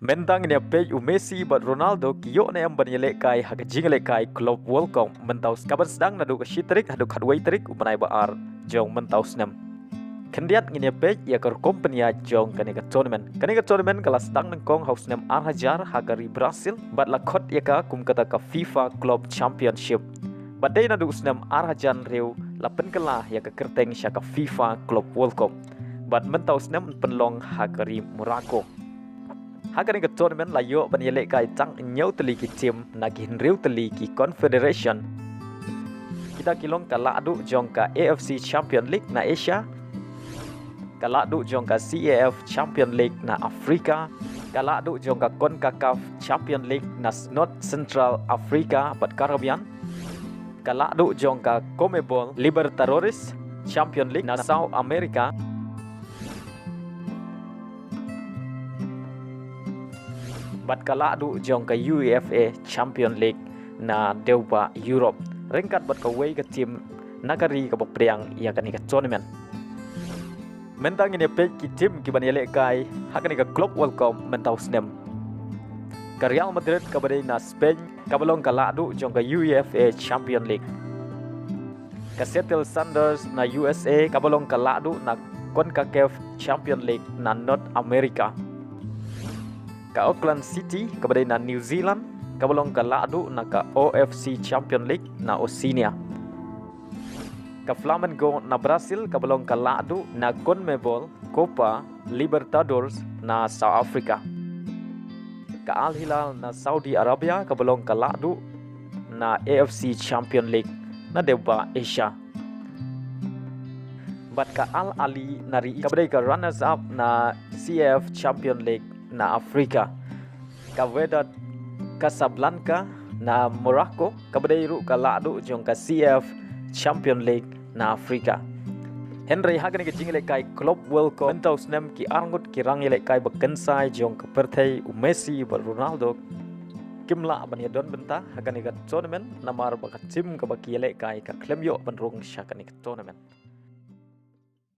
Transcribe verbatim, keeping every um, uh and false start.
Mynta ngin ïa peit u Messi bad Ronaldo ki ïoh ne em ban ïalehkai ha ka jingïalehkai Club World Cup mynta u snem, ka ban sdang naduh ka shi tarik haduh khatwei tarik u bnai ba ar jong mynta u snem. Khyndiat ngin ïa peit ïa ka rukom pynïaid jong kane ka tournament. Kane ka tournament ka la sdang nyngkong ha u snem ar hajar ha ka ri Brazil bad la khot ïa ka kum kata ka FIFA Club Championship. Bad dei naduh u snem ar hajar hynriew la pynkylla ïa ka kyrteng sha ka FIFA Club World Cup. Bad mynta u snem pynlong ha ka ri Morocco. Ha kane ka tournament la ïoh ban ïalehkai tang hynñiew tylli ki team na ki hynriew tylli ki confederation. Kita ki long ka lahduh jong ka A F C Champion League na Asia, ka lahduh jong ka C A F Champion League na Afrika, ka lahduh jong ka CONCACAF Champion League na North Central Africa bad Caribbean, ka lahduh jong ka CONMEBOL Libertadores Champion League na South America, bad ka lahduh jong ka UEFA Champion League na dewbah Europe, ryngkat bad kawei ka team na ka ri kaba pdiang ïa kane ka tournament. Mynta ngin ïa peit ki team ki ban ïalehkai ha kane ka Club World Cup mynta u snem. Ka Real Madrid kaba dei na Spain kaba long ka lahduh jong ka UEFA Champion League. Ka Seattle Sounders na U S A kaba long ka lahduh na CONCACAF Champion League na North America. Ka Auckland City kaba dei na New Zealand kaba long ka lahduh na ka O F C Champion League na Oceania. Ka Flamengo na Brazil kaba long ka lahduh na CONMEBOL Copa Libertadores na South Africa. Ka Al Hilal na Saudi Arabia kaba long ka lahduh na A F C Champion League na dewbah Asia. Bad ka Al Ahly na ri kaba dei ka runners up na C A F Champion League na Afrika. Ka Wydad Casablanca na Morocco kaba dei ruh ka lahduh jong ka C A F Champion League na Afrika. Hynrei ha kane ka jingïalehkai Club World Cup mynta u snem ki arngut ki rangïalehkai ba kynsai jong ka pyrthei u Messi bad Ronaldo kim lah ban ïadon bynta ha kane ka tournament namar ba ka team kaba ki ïalehkai ka khlem ïoh ban rung sha kane ka tournament.